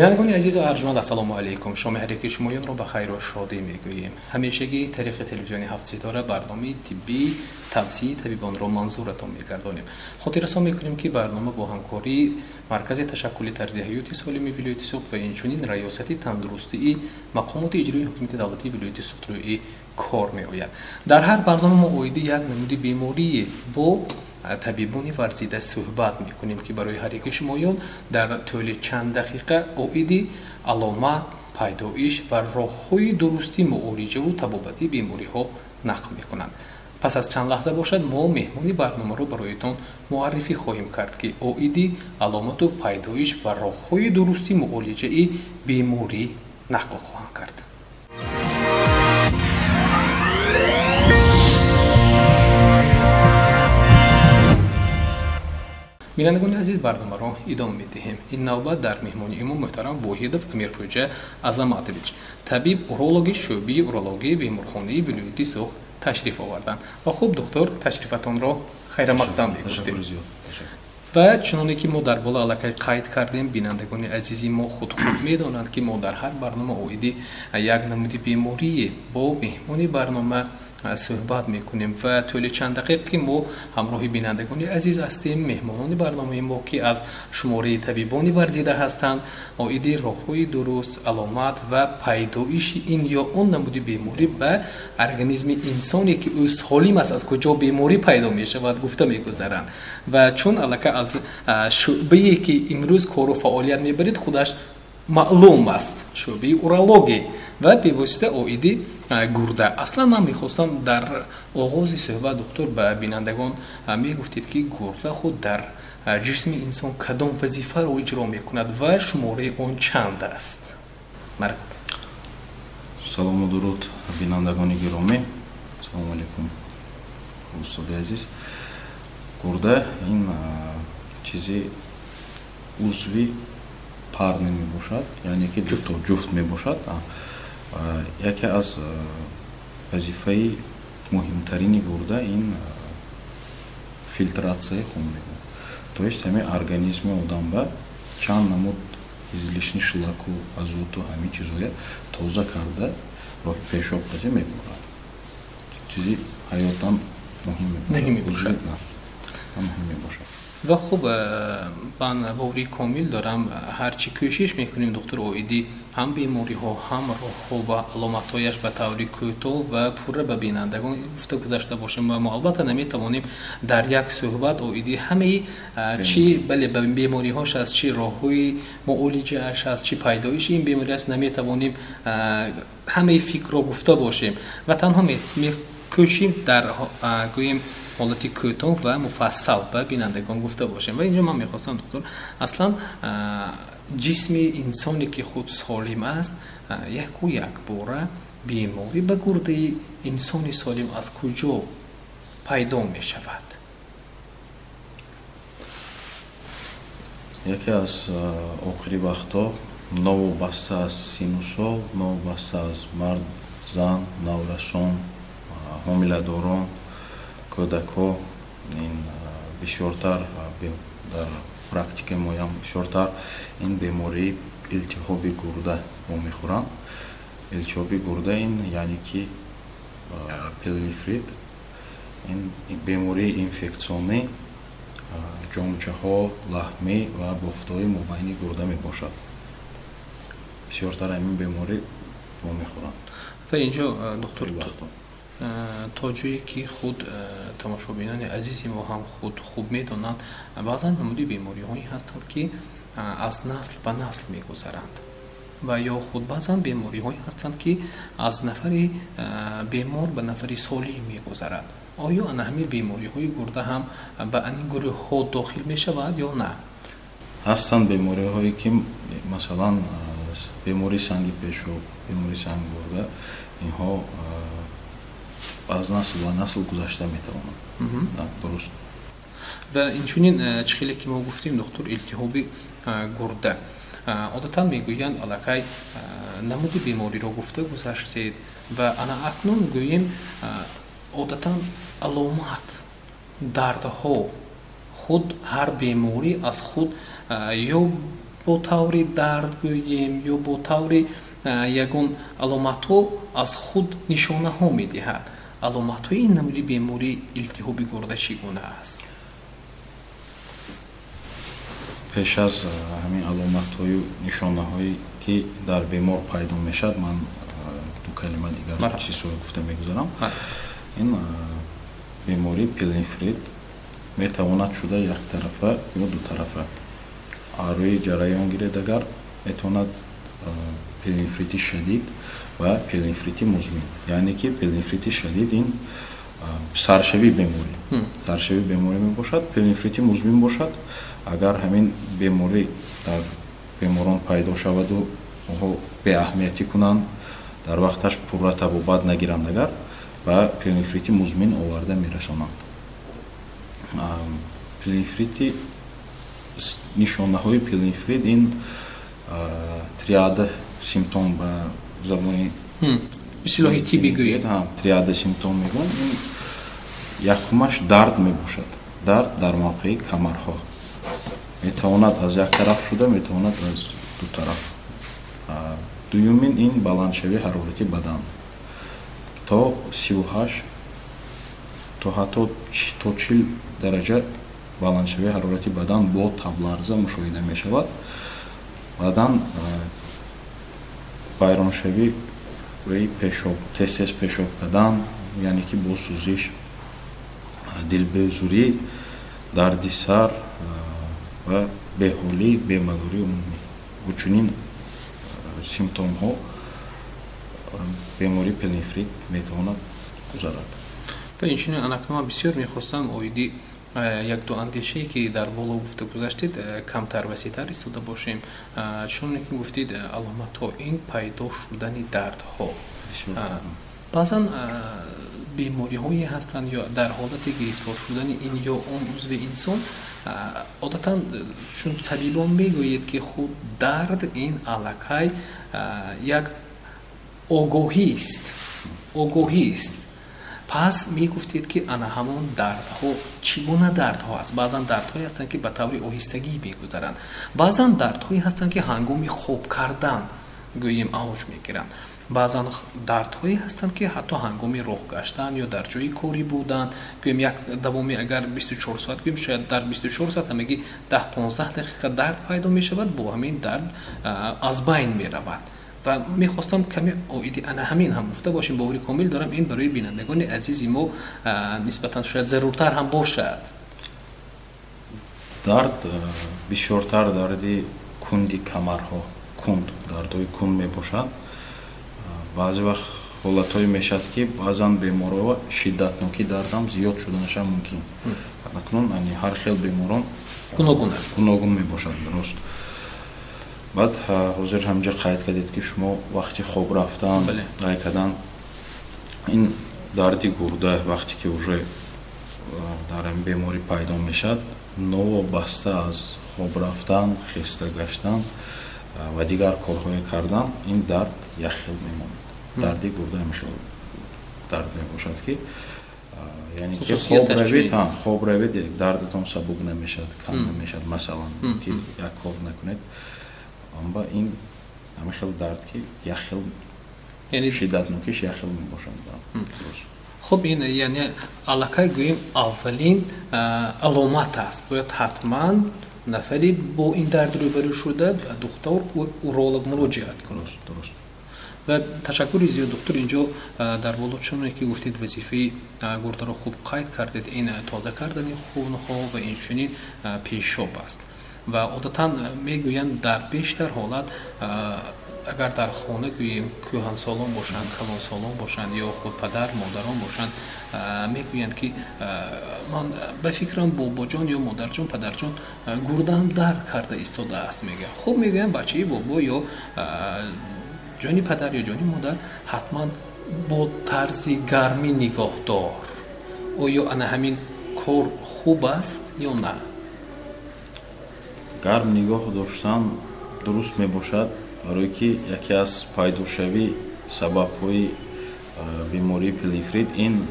Бинандагони азизу арҷманд, ассалому алайкум. Шоми ҳар яки шумоёнро ба хайру шодӣ мегӯем. Ҳамешагӣ тариқи телевизиони ҳафт ситора барномаи тиббии тавсияи табибонро манзуратон мегардонем. Хотиррасон мекунем, ки барнома бо ҳамкории Маркази ташаккули тарзи ҳаёти солими вилояти Суғд ва инчунин Раёсати тандурустии мақомоти иҷроии ҳукумати давлатии вилояти Суғд рӯи кор меояд. Дар ҳар барнома мо оиди як намуди беморие бо табибони варзида суҳбат мекунем, ки барои ҳар яки шумоён дар тӯли чанд дақиқа оиди аломат, пайдоиш ва роҳҳои дурусти муолиҷаву табобати бемориҳо нақл мекунанд. Пас аз чанд лаҳза бошад, мо меҳмони барномаро бароятон муаррифӣ хоҳем кард, ки оиди аломату пайдоиш ва роҳҳои дурусти муолиҷаи беморӣ нақл хоҳанд кард. Бинандагони азиз, барномаро идома медиҳем. Ин навбат дар меҳмонии мо муҳтарам Воҳидов Амирхӯҷа Азаматович, табиб урологи шӯъбаи урологии беморхонаи вилояти Суғд ташриф оварданд. Ва хуб, духтур, ташрифатонро хайрамақдам мегуфтем. Ва чуноне ки мо дар боло аллакай қайд кардем, бинандагони азизи мо худ хуб медонанд, ки мо дар ҳар барнома оиди як намуди беморие бо меҳмони барнома суҳбат мекунем ва тӯли чанд дақиқа ки мо ҳамроҳи бинандагони азиз ҳастем, меҳмонони барномаи мо, ки аз шумораи табибони варзида ҳастанд, оиди роҳҳои дуруст, аломат ва пайдоиши ин ё он намуди беморӣ ба организми инсоне, ки ӯ солим аст, аз куҷо беморӣ пайдо мешавад, гуфта мегузаранд. Ва чун аллакай аз шӯъбае, ки имрӯз кору фаъолият мебарид, худаш маълум аст, шӯъбаи урологӣ ва бевосита оиди гурда. Аслан ман мехостам дар оғози суҳбат, духтур, ба бинандагон мегуфтед, ки гурда худ дар ҷисми инсон кадом вазифаро иҷро мекунад ва шумораи он чанд аст. Марҳамат. Салому дуруд, бинандагони гиромӣ. Салому алайкум, устоди азиз. Гурда ин чизи узви парне мебошад, яъне ки ҷуфт мебошад. Яке аз вазифаи муҳимтарини гурда ин филтратсияи хун мебошад. То есть ҳамин организми одам ба чанд намуд излишний шлаку, азоту, ҳамин чизҳоя тоза карда роҳи пешоб қази мебурад. Чизи ҳаётан муҳим мебошад. Муҳим мебошад. Ва хуб, ман боварии комил дорам, ҳарчи кӯшиш мекунем, духтур, оиди ҳам бемориҳо, ҳам роҳҳо ва аломатҳояш ба таври кӯтоҳ ва пурра ба бинандагон гуфта гузашта бошем ва мо албатта наметавонем дар як суҳбат оиди ҳамаи чи бале ба бемориҳош аст, чи роҳҳои муолиҷааш аст, чи пайдоиши ин беморӣ аст, наметавонем ҳамаи фикрро гуфта бошем ва танҳо мекӯшим дар гӯем ҳолати кӯтоҳ ва муфассал ба бинандагон гуфта бошем. Ва инҷо ман мехостам, духтур, аслан ҷисми инсоне, ки худ солим аст, яку якбора беморӣ ба гурдаи инсони солим аз куҷо пайдо мешавад? Яке аз охири вақтҳо, новобаста аз сину сол, новобаста аз мард, зан, наврасон, ҳомиладорон, кӯдакҳо, ин бисёртар дар практикаи моям бисёртар ин бемории илтиҳоби гурда вомехӯранд. Илтиҳоби гурда ин яъне ки пиелонефрит, ин бемории инфексионӣ ҷомчаҳо, лаҳмӣ ва бофтҳои мобайни гурда мебошад. Бисёртар ҳамин беморӣ вомехӯранд. Ва инҷо, духтур, то ҷое ки худ тамошобинони азизи мо ҳам худ хуб медонанд, баъзан намуди бемориҳое ҳастанд, ки аз насл ба насл мегузаранд ва ё худ баъзан бемориҳое ҳастанд, ки аз нафари бемор ба нафари солим мегузарад. Оё ана ҳамин бемориҳои гурда ҳам ба ин гурӯҳҳо дохил мешавад ё на? Ҳастанд бемориҳое, ки масалан бемории санги пешоб, бемории санги гурда, инҳо аз насл ба насл гузашта метавонанд. Дуруст. Ва инчунин, чӣ хеле ки мо гуфтем, духтур, илтиҳоби гурда одатан мегӯянд, аллакай намуди бемориро гуфта гузаштед ва ана акнун гӯем, одатан аломат, дардҳо худ ҳар беморӣ аз худ ё Бо таври дард гӯем ё бо таври ягон аломатҳо аз худ нишонаҳо медиҳад. Аломатҳои ин намуди бемории илтиҳоби гурда чӣ гуна аст? Пеш аз ҳамин аломатҳою нишонаҳое ки дар бемор пайдо мешавад, ман ду калима дигар чизҳое гуфта мегузарам. Ин бемории пиелонефрит метавонад шуда яктарафа ё дутарафа. Рӯи ҷараён гиред агар, метавонад пиелонефрити шадид ва пиелонефрити музмин. Яъне ки пиелонефрити шадид ин саршавии беморӣ, саршавии беморӣ мебошад. Пиелонефрити музмин бошад, агар ҳамин беморӣ дар беморон пайдо шаваду онҳо беаҳамиятӣ кунанд, дар вақташ пурра табобат нагиранд, агар ба пиелонефрити музмин оварда мерасонанд. Пиелонефрити, нишонаҳои пиелонефрит ин триада симптом ба забони истилоҳи тиббӣ гӯед, триада симптом мегӯянд. Ин якумаш дард мебошад. Дард дар мавқеи камарҳо метавонад аз як тараф шуда, метавонад аз ду тараф. Дуюмин ин баландшавии ҳарорати бадан то 38 то ҳатто то 40 дараҷа баландшавии ҳарорати бадан бо табларза мушоҳида мешавад. Баъдан вайроншавии пешоб, тез-тез пешоб кардан, яъне ки бо сӯзиш, дилбезурӣ, дарди сар ва беҳолӣ, бемадории умумӣ. Бо чунин симптомҳо бемории пиелонефрит метавонад гузарад. Ва инчунин анакнун ман бисёр мехостам оиди як-ду андешае ки дар боло гуфта гузаштед камтар васеътар истода бошем. Чуноне ки гуфтед, аломатҳо ин пайдо шудани дардҳо. Баъзан бемориҳое ҳастанд ё дар ҳолати гирифтор шудани ин ё он узви инсон, одатан чун табибон мегӯяд ки худ дард ин аллакай як огоҳист, огоҳист. Пас мегуфтед ки ана ҳамон дардҳо чӣ гуна дардҳо аст? Баъзан дардҳое ҳастанд ки ба таври оҳистагӣ мегузаранд, баъзан дардҳое ҳастанд ки ҳангоми хоб кардан гӯем авҷ мегиранд, баъзан дардҳое ҳастанд ки ҳатто ҳангоми роҳ гаштан ё дар ҷои корӣ будан, гӯем як давоми агар 24 соат гӯем, шояд дар 24 соат ҳамагӣ 10-15 дақиқа дард пайдо мешавад, бо ҳамин дард аз байн меравад. Ва мехостам каме оиди ана ҳамин ҳам гуфта бошем. Бовари комил дорам ин барои бинандагони азизи мо нисбатан шояд заруртар ҳам бошад. Дард бисёртар дарди кунди камарҳо, кунд, дардҳои кунд мебошад. Баъзе вақт ҳолатҳое мешавад ки баъзан беморҳо шиддатнокии дардам зиёд шуданашам мумкин. Акнун ҳар хел беморон гуногун аст, гуногун мебошад, дуруст. Баъд ҳозир ҳамҷа қайд кардед ки шумо вақти хоб рафтан, қайд кардан ин дарди гурда вақте ки уже дар ин беморӣ пайдо мешавад, новобаста аз хоб рафтан, хеста гаштан ва дигар корҳое кардан, ин дард як хел мемонад. Дарди гурда ҳамин хел дард мебошад ки яъне ки хоб равед, хоб равед, дардатон сабук намешавад, кам намешавад, масалан ки як кор накунед. Аммо ин ҳамин хел дард ки як хел, шиддатнокиш як хел мебошад. Хуб, ин яъне аллакай гӯем аввалин аломат аст. Бояд ҳатман нафаре бо ин дард рӯбарӯ шуда ба духтур уролог муроҷиат кунад. Дуруст. Ва ташаккури зиёд, духтур. Инҷо дар боло чуноне ки гуфтед, вазифаи гурдаро хуб қайд кардед, ин тоза кардани хунҳо ва инчунин пешоб аст. Ва одатан мегӯянд дар бештар ҳолат агар дар хона гӯем кӯҳансолон бошанд, калонсолон бошанд ё худ падар модарон бошанд, мегӯянд ки ман ба фикрам бобоҷон ё модарҷон, падарҷон гурдаам дард карда истодааст, мегӯянд. Хуб, мегӯянд бачаи бобо ё ҷони падар ё ҷони модар ҳатман бо тарзи гармӣ нигоҳ дор. Оё ана ҳамин кор хуб аст ё на? Гарм нигоҳ доштан дуруст мебошад, барое ки яке аз пайдошавии сабабҳои бемории пиелонефрит ин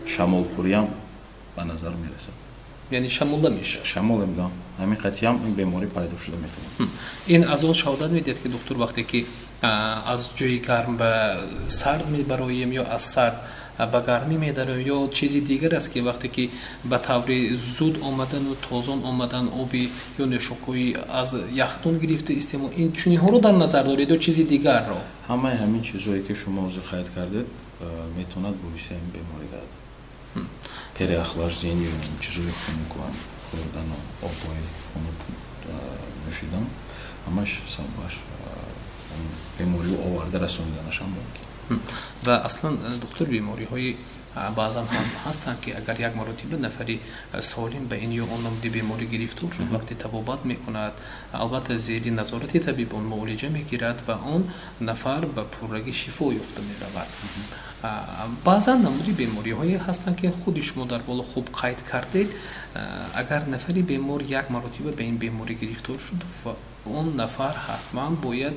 шамолхӯриам ба назар мерасад. Яъне шамола мешавад. Шамола, да. Ҳамин қатъиам ин беморӣ пайдо шуда метавонад. Ин аз он шаҳодат медиҳад, ки доктор, вақте ки аз ҷои гарм ба сард мебароем ё аз сард ба гармӣ медароем, ё чизи дигар аст, ки вақте ки ба таври зуд омадану тозон омадан оби ё нӯшокҳои аз яхдон гирифта истеъмол, ин чунинҳоро дар назар доред ё чизи дигарро? Ҳамаи ҳамин чизҳое, ки шумо ҳозир қайд кардед, метавонад боиси ҳамин беморӣ гардад. Переохлаждение, чизҳои хунук хӯрдану обҳои хунук нӯшидан, ҳамаш сабабаш бемориро оварда расониданашам мумкин. Ва аслан, доктор, бемориҳои баъзан ҳам ҳастанд, ки агар як маротиба нафари солим ба ин ё он намуди беморӣ гирифтор шуд, вақте табобат мекунад, албатта зери назорати табибон муолиҷа мегирад ва он нафар ба пуррагӣ шифо ёфта меравад. Баъзан намуди бемориҳое ҳастанд, ки худи шумо дар боло хуб қайд кардед, агар нафари бемор як маротиба ба ин беморӣ гирифтор шуд ва он нафар ҳатман бояд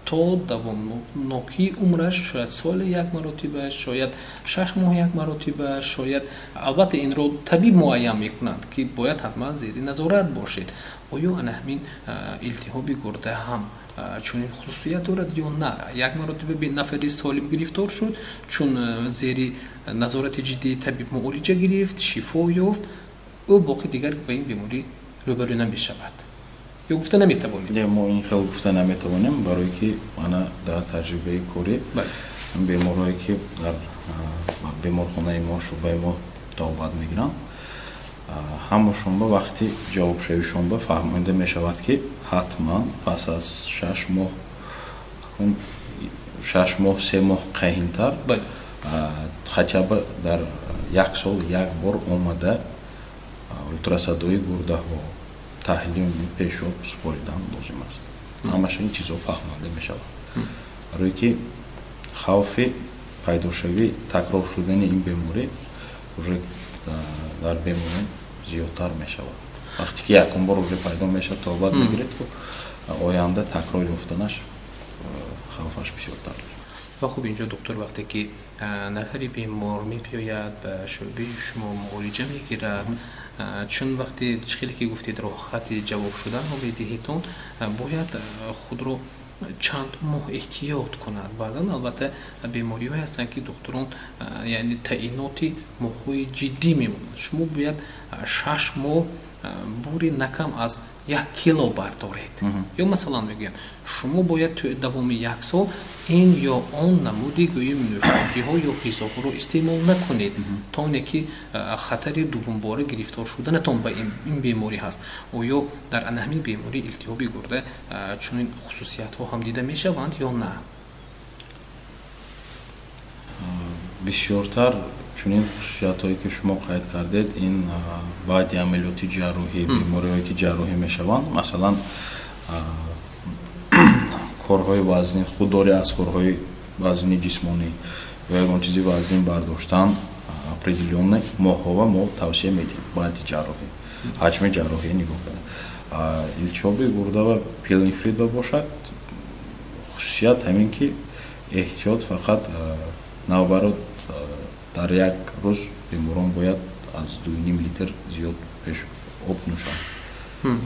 то давомнокии умраш, шояд соли як маротиба, шояд 6 моҳ як маротиба, шояд, албатта инро табиб муайян мекунад, ки бояд ҳатман зери назорат бошед. Оё ана ҳамин илтиҳоби гурда ҳам чунин хусусият дорад ё на? Як маротиба нафари солим гирифтор шуд, чун зери назорати ҷиддии табиб муолиҷа гирифт, шифо ёфт, ӯ боқӣ дигар ба ин беморӣ рӯбарӯ намешавад ё гуфта наметавонем? Не, мо ин хел гуфта наметавонем, барое ки ана дар таҷрибаи корӣ беморҳое, ки дар беморхонаи мо, шӯъбаи мо табобат мегиранд, ҳамашон ба вақти ҷавобшавишон ба фаҳмонида мешавад, ки ҳатман пас аз 6 моҳ, 6 моҳ, 3 моҳ қаҳинтар, хотя бы дар як сол як бор омада ултрасадои гурдаҳо, таҳлили пешоб супоридан лозим аст. Ҳамаша ин чизҳо фаҳмонда мешавад, барое ки хавфи пайдошавӣ, такрор шудани ин беморӣ уже дар беморон зиёдтар мешавад. Вақте ки якум бор уже пайдо мешавад, табобат мегиред, оянда такрор ёфтанаш хавфаш бисёртар. Ва хуб, инҷо, доктор, вақте ки нафари бемор мебиёяд ба шӯъбаи шумо, муолиҷа мегирад, чун вақте чӣ хеле ки гуфтед, роҳхати ҷавоб шуданро медиҳедон, бояд худро чанд моҳ эҳтиёт кунад. Баъзан, албатта, бемориҳое ҳастанд, ки духтурон, яъне таъиноти моҳҳои ҷиддӣ мемонанд: шумо бояд 6 моҳ бури на кам аз 1 кило бардоред, ё масалан мегӯянд, шумо бояд давоми як сол ин ё он намуди, гӯем, нӯшокиҳо ё ғизоҳоро истеъмол накунед, то оне ки хатари дуввумбора гирифтор шуданатон ба ин беморӣ ҳаст. Оё дар ана ҳамин бемории илтиҳоби гурда чунин хусусиятҳо ҳам дида мешаванд ё на? Бисёртар чунин хусусиятҳое, ки шумо қайд кардед, ин баъди амалиёти ҷарроҳӣ, бемориҳое, ки ҷарроҳӣ мешаванд, масалан, корҳои вазнин, худдорӣ аз корҳои вазнини ҷисмонӣ ё ягон чизи вазнин бардоштан определённый моҳҳова мо тавсия медиҳем баъди ҷарроҳӣ, ҳаҷми ҷарроҳӣ нигоҳ карда. Илтиҳоби гурда ва пиелонефрит бошад, хусусият ҳамин ки эҳтиёт фақат наоборот, дар як рӯз беморон бояд аз 2,5 литр зиёд пеш об нӯшанд,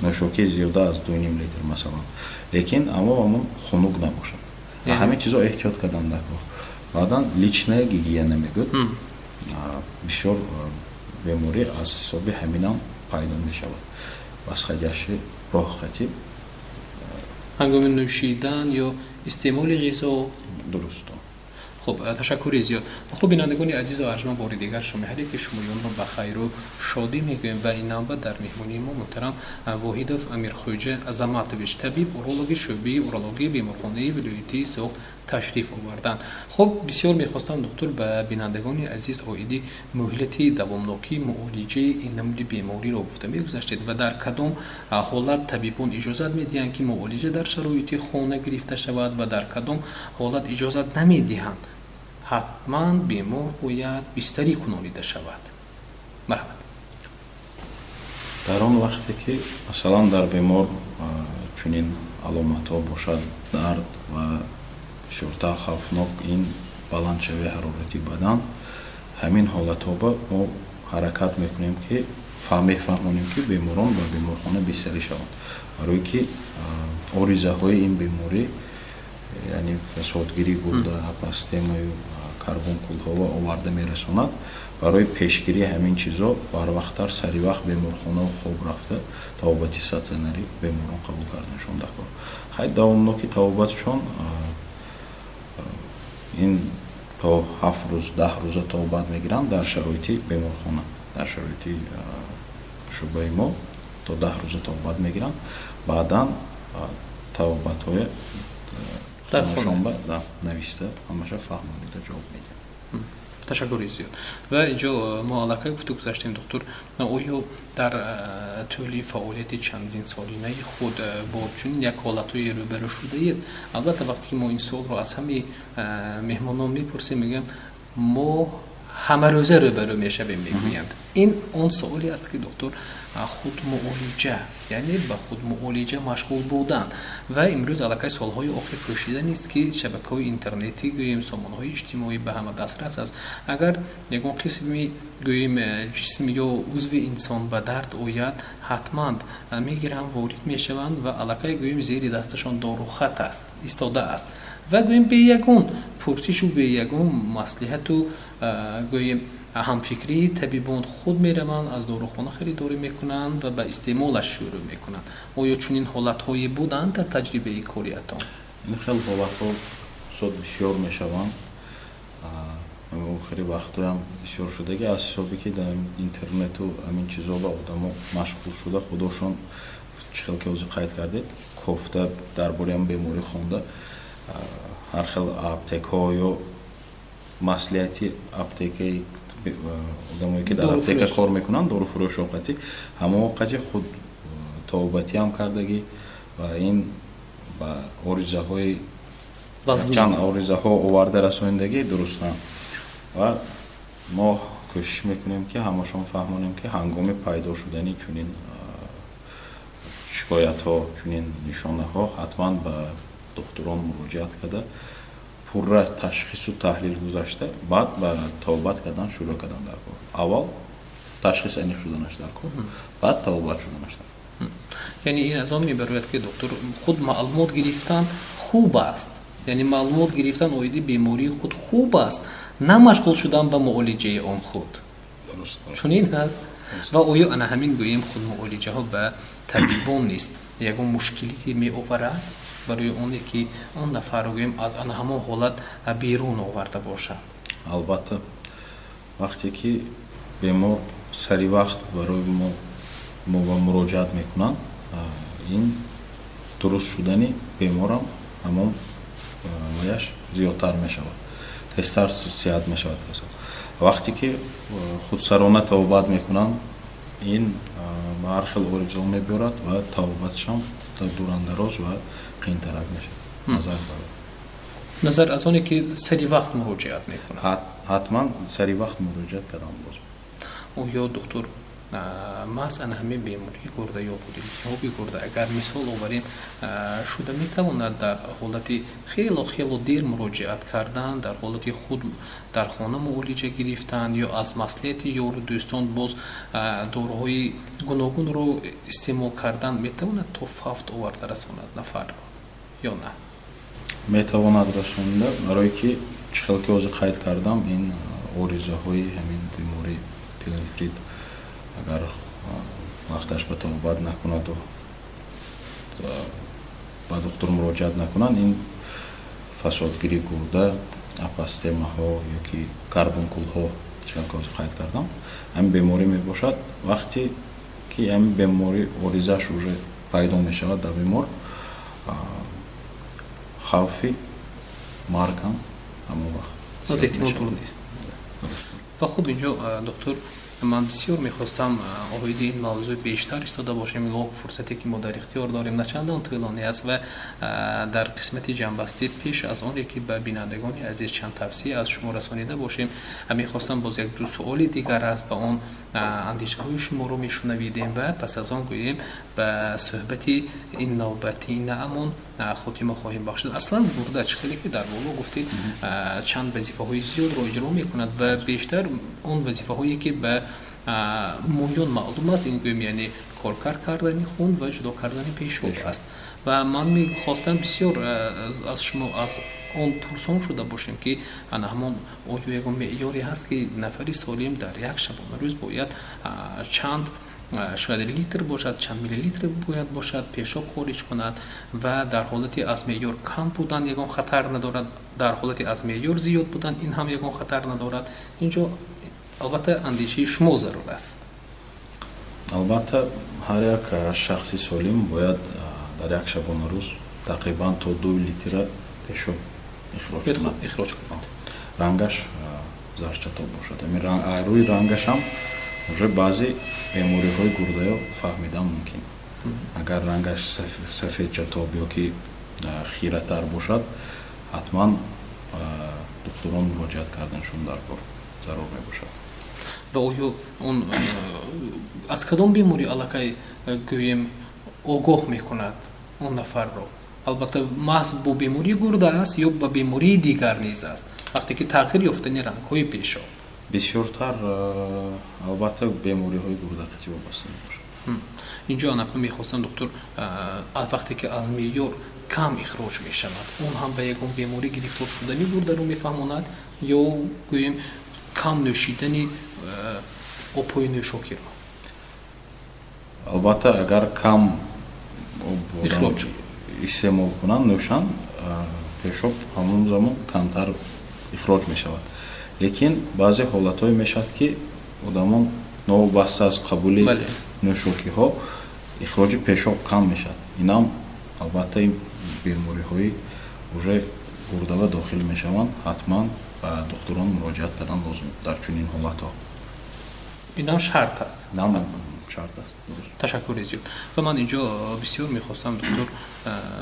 нӯшокӣ зиёда аз 2,5 литр, масалан, лекин аммо ҳамон хунук набошад. Ҳамин чизо эҳтиёт кардан даркор. Баъдан личная гигиена мегӯяд, бисёр беморӣ аз ҳисоби ҳаминам пайдо мешавад, восходящий роҳ қатӣ. Ҳангоми нӯшидан ё истеъмоли ғизо. Дуруст. Хуб, ташаккури зиёд. Хуб, бинандагони азизу арҷманд, бори дигар шумо ҳар яки шумоёнро ба хайру шодӣ мегӯем ва ин навбат дар меҳмонии мо муҳтарам Воҳидов Амирхӯҷа Азаматович, табиб урологи шӯъбаи урологии беморхонаи вилоятии Суғд ташриф оварданд. Хуб, бисёр мехостам, доктор, ба бинандагони азиз оиди муҳлати давомнокии муолиҷаи ин намуди бемориро гуфта мегузаштед ва дар кадом ҳолат табибон иҷозат медиҳанд, ки муолиҷа дар шароити хона гирифта шавад, ва дар кадом ҳолат иҷозат намедиҳанд, ҳатман бемор бояд бистарӣ кунонида шавад. Марҳамат. Дар он вақте ки, масалан, дар бемор чунин аломатҳо бошад, дард ва бисёртар хавфнок ин баландшавии ҳарорати бадан, ҳамин ҳолатҳоба мо ҳаракат мекунем, ки мефаҳмонем, ки беморон ба беморхона бистарӣ шаванд, барое ки оризаҳои ин беморӣ, яъне фасодгирии гурда, апостемаю карбункулҳо оварда мерасонад. Барои пешгирии ҳамин чизо барвақттар, саривақт беморхонаву хоб рафта, табобати стационарӣ беморон қабул карданашон даркор. Хай, давомноки табобатшон ин то 7 рӯз, 10 рӯза табобат мегиранд дар шароити беморхона, дар шароити шӯъбаи мо то 10 рӯза табобат мегиранд. Баъдан табобатҳоя хонашонба нависта, ҳамаша фаҳмонида ҷавоб медиҳам. Ташаккури зиёд. Ва инҷо мо аллакай гуфту гузаштем, духтур, оё дар тӯли фаъолияти чандинсолинаи худ бо чунин як ҳолатҳое рӯбарӯ шудаед? Албатта, вақте ки мо ин суолро аз ҳамаи меҳмонон мепурсем, мегӯям, мо ҳамарӯза рӯбарӯ мешавем, мегӯянд. Ин он суоле аст, ки, доктор, худмуолиҷа, яъне ба худмуолиҷа машғул будан. Ва имрӯз аллакай солҳои охир пӯшида нест, ки шабакаҳои интернетӣ, гӯем, сомонаҳои иҷтимоӣ ба ҳама дастрас аст. Агар ягон қисми, гӯем, ҷисм ё узви инсон ба дард ояд, ҳатман мегиранд, ворид мешаванд ва аллакай, гӯем, зери дасташон дорухат аст, истодааст ва, гӯем, бе ягон пурсишу бе ягон маслиҳату, гӯем, ҳамфикрии табибон худ мераванд, аз дорухона харидорӣ мекунанд ва ба истеъмолаш шурӯъ мекунанд. Оё чунин ҳолатҳое буданд дар таҷрибаи кориятон? Ин хел ҳолатҳо, устод, бисёр мешаванд. Охири вақтҳоям бисёр шудаги, аз ҳисобе ки дар интернету ҳамин чизо ба одамо машғул шуда, худошон, чӣ хел ки ҳозир қайд кардед, кофта, дар бораи ҳам беморӣ хонда, ҳар хел аптекҳо ё маслиҳати аптекаи одамое ки дар аптека кор мекунанд, доруфурӯшо қатӣ, ҳамон қати худ табобатиам кардагӣ ва ин ба оризаҳои, чанд оризаҳо оварда расонидагӣ, дурустам. Ва мо кӯшиш мекунем, ки ҳамашон фаҳмонем, ки ҳангоми пайдо шудани чунин шикоятҳо, чунин нишонаҳо ҳатман ба духтурон муроҷиат карда, пурра ташхису таҳлил гузашта, баъд ба табобат кардан шурӯъ кардан дар кор. Аввал ташхис аниқ шуданаш дар кор, баъд табобат шуданаш дар кор. Яъне ин аз он мебарояд, ки, доктор, худ маълумот гирифтан хуб аст, яъне маълумот гирифтан оиди бемории худ хуб аст, на машғул шудан ба муолиҷаи он худ. Чунин аст? Ва оё ана ҳамин, гӯем, худмуолиҷаҳо ба табибон нест ягон мушкилите меоварад барои оне ки он нафарро, гӯем, аз ана ҳамон ҳолат берун оварда бошад? Албатта, вақте ки бемор сари вақт барои мо ба муроҷиат мекунанд, ин дуруст шудани беморам ҳамон ваяш зиёдтар мешавад, тезтар сиҳат мешавад. Вақте ки худсарона табобат мекунанд, ин ба ҳар хел оризо мебиёрад ва табобаташам дурандароз ва қиинтарак мешавад назар назар аз оне ки сари вақт муроҷиат мекунад. Ҳатман сари вақт муроҷиат кардан лозим. Оё, доктор, маҳз ана ҳамин бемории гурда ё худ илтиҳоби гурда, агар мисол оварем, шуда метавонад дар ҳолати хело хело дер муроҷиат кардан, дар ҳолати худ дар хона муолиҷа гирифтан ё аз маслиҳати ёру дӯстон боз доруҳои гуногунро истеъмол кардан метавонад то фавт оварда расонад нафарро ё на? Метавонад расонида, барое ки чӣ хел ки ҳозир қайд кардам, ин оризаҳои ҳамин бемории пиелонефрит, агар вақташ ба табобат накунаду ба духтур муроҷиат накунанд, ин фасодгирии гурда, апостемаҳо ёки карбункулҳо, чӣ хел ки ҳозир қайд кардам, ҳамин беморӣ мебошад. Вақте ки ҳамин беморӣ оризааш уже пайдо мешавад дар бемор, хавфи марг ҳам ҳамон вақт аз эҳтимол дур нест. Ва хуб, инҷо, доктор, ман бисёр мехостам оиди ин мавзӯъ бештар истода бошем, лок фурсате ки мо дар ихтиёр дорем начандон тӯлонӣ аст. Ва дар қисмати ҷамъбастӣ, пеш аз оне ки ба бинандагони азиз чанд тавсия аз шумо расонида бошем, мехостам боз як ду суоли дигар аст, ба он андешаҳои шуморо мешунавидем ва пас аз он, гӯем, ба суҳбати ин навбати наамон хотима хоҳем бахшид. Аслан гурда, чӣ хеле ки дар боло гуфтед, чанд вазифаҳои зиёдро иҷро мекунад ва бештар он вазифаҳое ки ба Муён маълум аст, ин гӯем яъне коркард кардани хун ва ҷудо кардани пешоб аст. Ва ман мехостам бисёр аз шумо аз он пурсон шуда бошем, ки ана ҳамон оё ягон меъёре ҳаст, ки нафари солим дар як шабонарӯз бояд чанд, шояд литр бошад, чанд миллилитр бояд бошад, пешоб хориҷ кунад ва дар ҳолати аз меъёр кам будан ягон хатар надорад, дар ҳолати аз меъёр зиёд будан ин ҳам ягон хатар надорад. Инҷо албатта андешаи шумо зарур аст. Албатта, ҳар як шахси солим бояд дар як шабонарӯз тақрибан то 2 литра пешоб ихроҷ кунад. Рангаш зарчатоб бошад. Рӯи рангашам уже баъзе бемориҳои гурдаё фаҳмидан мумкин. Агар рангаш сафедчатоб ё ки хиратар бошад, ҳатман духтурон муроҷиат карданшон дар кор зарур мебошад. Ва оё он аз кадом беморӣ аллакай гӯем огоҳ мекунад он нафарро? Албатта, маҳз бо бемории гурда аст ё ба бемории дигар низ аст, вақте ки тағйир ёфтани рангҳои пешоб? Бисёртар албатта бемориҳои гурда қатъи вобаста мебошад. Инҷо анафа мехостам, доктор, вақте ки аз меъёр кам ихроҷ мешавад, он ҳам ба ягон беморӣ гирифтор шудани гурдаро мефаҳмонад ё гӯем кам нӯшидани обҳои нӯшокиро? Албатта, агар кам об истеъмол кунанд, нӯшанд, пешоб ҳамон замон камтар ихроҷ мешавад. Лекин баъзе ҳолатҳое мешавад, ки одамон новобаста аз қабули нӯшокиҳо ихроҷи пешоб кам мешавад. Инам албатта ин бемориҳои уже гурдава дохил мешаванд, ҳатман ба духтурон муроҷиат кардан лозим дар чунин ҳолатҳо. Инам шарт аст. Инам шарт аст. Ташаккури зиёд. Ва ман инҷо бисёр мехостам, доктор,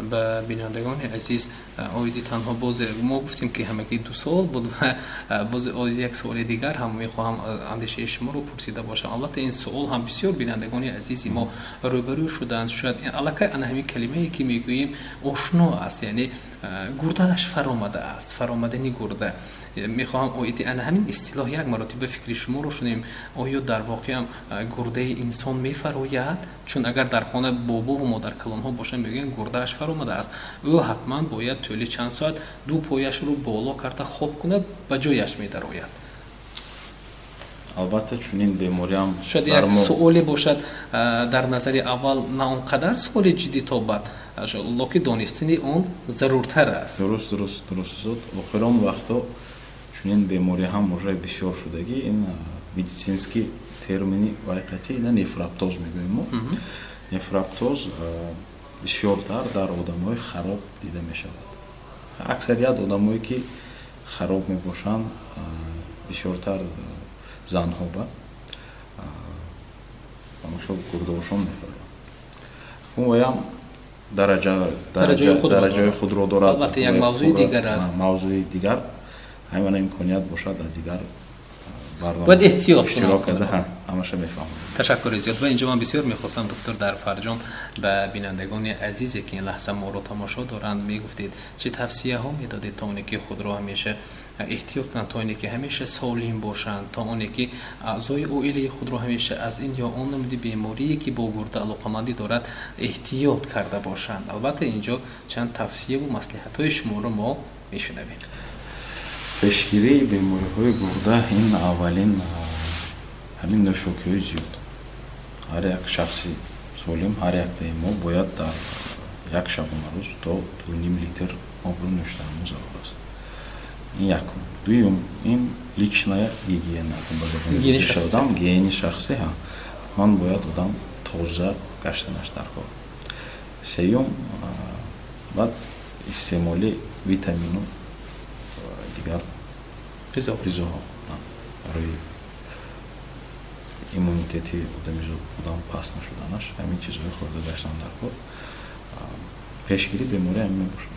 ба бинандагони азиз оиди танҳо боз мо гуфтем, ки ҳамагӣ 2 савол буд ва боз оиди як суоли дигар ҳам мехоҳам андешаи шуморо пурсида бошам. Албатта, ин суол ҳам бисёр бинандагони азизи мо рӯбарӯ шуданд. Шояд аллакай ана ҳамин калимае, ки мегӯем, ошно аст, яъне гурдааш фаромадааст, фаромадани гурда. Мехоҳам оиди ана ҳамин истилоҳ як маротиба фикри шуморо шунем. Оё дар воқеам гурдаи инсон мефарояд? Чун агар дар хона бобову модаркалонҳо бошанд, мегӯянд гурдааш фаромадааст, ӯ ҳатман бояд тӯли чанд соат ду пояшро боло карда хоб кунад, ба ҷояш медарояд. Албатта, чунин бемориам шояд як суоле бошад, дар назари аввал на он қадар суоли ҷиддӣ тобад, локи донистани он заруртар аст. Дуруст, устод. Охирон вақтҳо чунин беморӣ ҳам уже бисёр шудагӣ. Ин медицинский термини вайқати ина нефроптоз мегӯем мо. Нефроптоз бисёртар дар одамои хароб дида мешавад. Аксарият одамое, ки хароб мебошанд, бисёртар занҳо ба хел гурдаошон мефароянд. Ваям дараҷаи худро дорад. Албатта, як мавзӯи дигар аст. Мавзӯи дигар. Ҳамана имконият бошад, дар дигар бояд эҳтиёт иштирок карда ҳамаша мефаҳмам. Ташаккури зиёд. Ва инҷо ман бисёр мехостам, доктор, дар фарҷом ба бинандагони азизе, ки ин лаҳза моро тамошо доранд, мегуфтед, чӣ тавсияҳо медодед, то оне ки худро ҳамеша эҳтиёт кунанд, то оне ки ҳамеша солим бошанд, то оне ки аъзои оилаи худро ҳамеша аз ин ё он намуди беморие, ки бо гурда алоқамандӣ дорад, эҳтиёт карда бошанд. Албатта, инҷо чанд тавсияву маслиҳатҳои шуморо мо мешунавем. Пешгирии бемориҳои гурда ин аввалин ҳамин нӯшокиҳои зиёд. Ҳар як шахси солим, ҳар яктаи мо бояд дар як шабонарӯз то 2,5 литр обро нӯшиданмо зарур аст. Ин якум. Дуюм, ин личная гигиена, ба забони гигиенаи шахсӣ. Ҳатман бояд одам тоза гаштанаш дар кор. Сеюм, баъд истеъмоли витамину дигар ғизоҳо барои иммунитети одам паст нашуданаш, ҳамин чизҳои хӯрда гаштан дар кор. Пешгирии беморӣ ҳамин мебошад.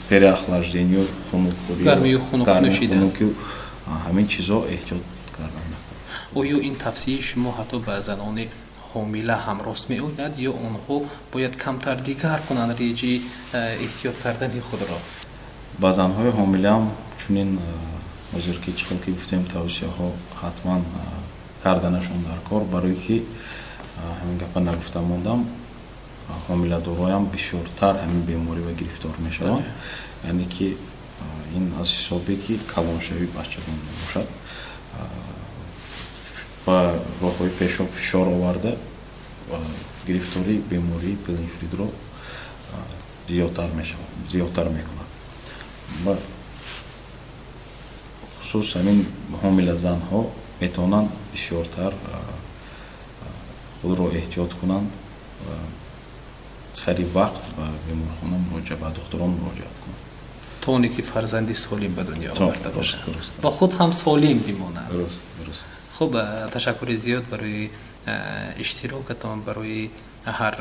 Переохлаждению, хунукхӯрӣ, гармию хунук нӯшидан, ҳамин чизҳо эҳтиёт кардан дар кор. Оё ин тавсияи шумо ҳатто ба занони ҳомила ҳам рост меояд ё онҳо бояд камтар дигар кунанд реҷаи эҳтиёт кардани худро? Ба занҳои ҳомилаам чунин ҳозир ки чӣ хел ки гуфтем, тавсияҳо ҳатман карданашон дар кор, барое ки ҳамин гапа нагуфта мондам, ҳомиладороям бисёртар ҳамин бемориба гирифтор мешаванд, яъне ки ин аз ҳисобе ки калоншавии бачадон мебошад, ба роҳҳои пешоб фишор оварда гирифтории бемории пиелонефритро зиёдтар мешавад, зиёдтар мекунад. Ба хусус ҳамин ҳомилазанҳо метавонанд бисёртар худро эҳтиёт кунанд ва сари вақт ба беморхона муроҷиат, ба духтурон муроҷиат кунанд, то оне ки фарзанди солим ба дунё оварда бошад ва худ ҳам солим бимонад. Дуруст. Хуб, ташаккури зиёд барои иштирокатон, барои ҳар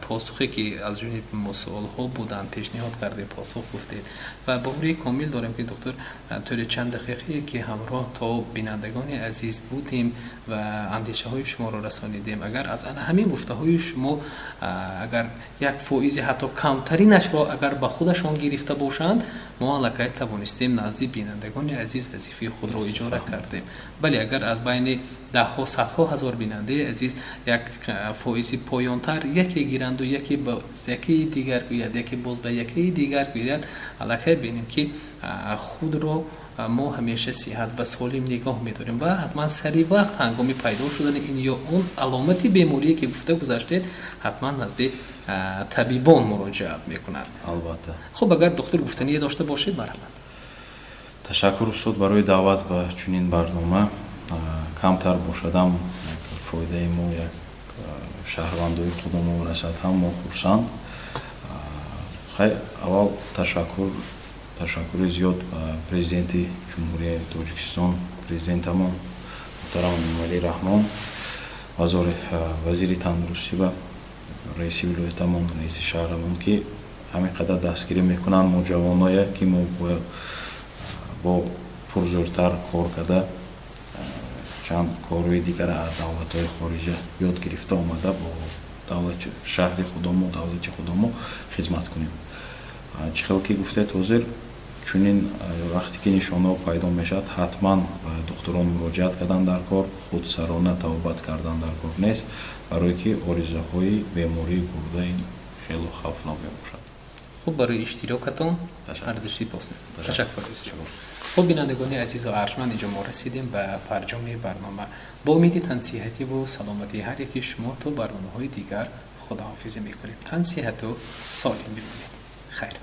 посухе ки аз ҷониби мо суолҳо буданд, пешниҳод кардем, посух гуфтед ва боварии комил дорем ки доктор тӯли чанд дақиқае ки ҳамроҳ то бинандагони азиз будем ва андешаҳои шуморо расонидем, агар аз ана ҳамин гуфтаҳои шумо агар 1% ҳатто камтаринашро агар ба худашон гирифта бошанд, мо аллакай тавонистем назди бинандагони азиз вазифаи худро иҷора кардем. Бале, агар аз байни даҳҳо, садҳо ҳазор бинандаи азиз 1% поёнтар яке гиранду яке ба якеи дигар гӯяд, яке боз ба якеи дигар гӯяд, аллакай бинем ки худро мо ҳамеша сиҳат ва солим нигоҳ медорем ва ҳатман сари вақт ҳангоми пайдо шудани ин ё он аломати беморие ки гуфта гузаштед, ҳатман назди табибон муроҷиат мекунад. Албатта. Хуб, агар доктор гуфтание дошта бошед, марҳамат. Ташаккур, устод, барои даъват ба чунин барнома. Камтар бошадам, фоидаи мо як шаҳрвандои худомо расад ҳам мо хурсанд. Хай, аввал ташаккури зиёд ба президенти Ҷумҳурияи Тоҷикистон, президентамон муҳтарам Эмомалӣ Раҳмон, вазири тандурустӣ ва раиси вилоятамон, раиси шаҳрамон, ки ҳамин қадар дастгирӣ мекунанд мо ҷавоное, ки мо бояд бо пурзӯртар кор карда, чанд корҳои дигар аз давлатҳои хориҷа ёд гирифта омада бо давлати шаҳри худомо, давлати худомо хизмат кунем. Чӣ хел ки гуфтед, ҳозир чунин вақте ки нишонаҳо пайдо мешавад, ҳатман ба духтурон муроҷиат кардан дар кор, худсарона табобат кардан дар кор нест, барое ки оризаҳои бемории гурда ин хело хавфнок мебошад. Хуб, барои иштирокатон арзи сипос мекунам. Ташаккур. Хуб, бинандагони азизу арҷманд, инҷо мо расидем ба фарҷоми барнома. Бо умеди тансиҳативу саломатии ҳар яки шумо то барномаҳои дигар худоҳофизӣ мекунем. Тансиҳату солим бимонед. Хайр.